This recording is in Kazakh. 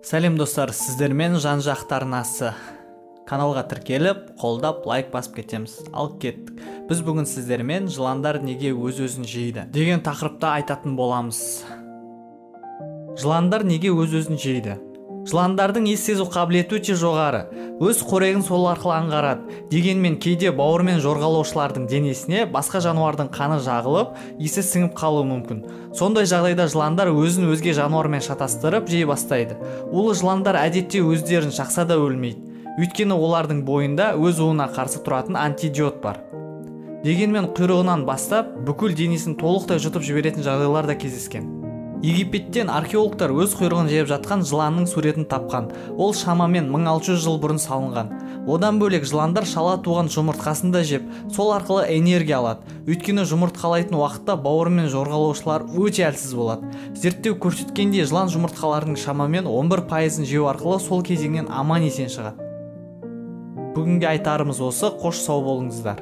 Сәлем достар, сіздермен Жан Жақты арнасы. Каналға тіркеліп, қолдап, лайк басып кетеміз. Ал кеттік. Біз бүгін сіздермен жыландар неге өз-өзін жейді деген тақырыпта айтатын боламыз. Жыландар неге өз-өзін жейді? Жыландардың иіс сезу қабілеті өте жоғары. Өз қорегін сол арқылы аңғарады. Дегенмен кейде бауырмен жорғалаушылардың денесіне басқа жануардың қаны жағылып, иісі сіңіп қалуы мүмкін. Сондай жағдайда жыландар өзін өзге жануармен шатастырып жей бастайды. Улы жыландар әдетте өздерін шақса да өлмейді. Өйткені олардың бойында өз уына қарсы тұратын антидиод бар. Дегенмен құйрығынан бастап бүкіл денесін толықтай жұтып жіберетін жағдайлар да кездескен. Египеттен археологтар өз құйрығын жеп жатқан жыланның суретін тапқан. Ол шамамен 1600 жыл бұрын салынған. Одан бөлек жыландар шала туған жұмыртқасын да жеп, сол арқылы энергия алады. Өйткені жұмыртқалайтын уақытта бауырымен жорғалаушылар өте әлсіз болады. Зерттеу көрсеткендей, жылан жұмыртқаларының шамамен 11%-ын жеу арқылы сол кезеңнен аман есен шығады. Бүгінге айтарымыз осы, қош сау болыңыздар.